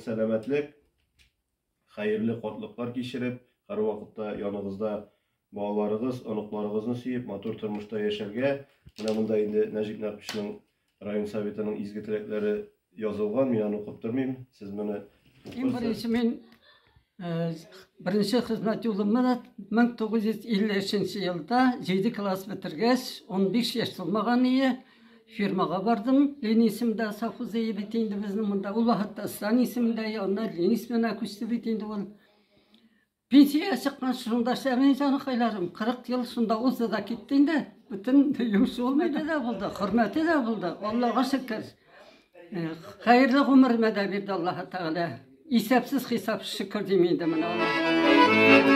сәламәтлек, хәерле картлыклар кичереп, һәрвакытта яныгызда балаларыгыз, оныкларыгызны сөеп, матур тормышта яшәргә. Менә монда инде Нәҗип Нәкышның район советының изге теләкләре язылган, мин аны укып тормыйм, сез моны Иң беренче мин беренче хезмәт юлымны 1953 елда 7 класс бетергәч, 15 яшь тулмаган ие, фирмага бардым. Ленин исемендә совхоз ие бит инде безнең монда. Ул вакытта Сталин исемендә, аннан Ленин исеменә күчте бит инде ул. Пенсиягә чыккан шунда эшләмим, җаныкайларым. 40 ел шунда узды да китте инде. Бөтен йомыш булмады да булды, хөрмәте дә булды. Аллага шөкер. Хәерле гомеремә дә бирде Аллаһы Тәгалә. Исәпсез хисап шөкер дим инде менә аңа.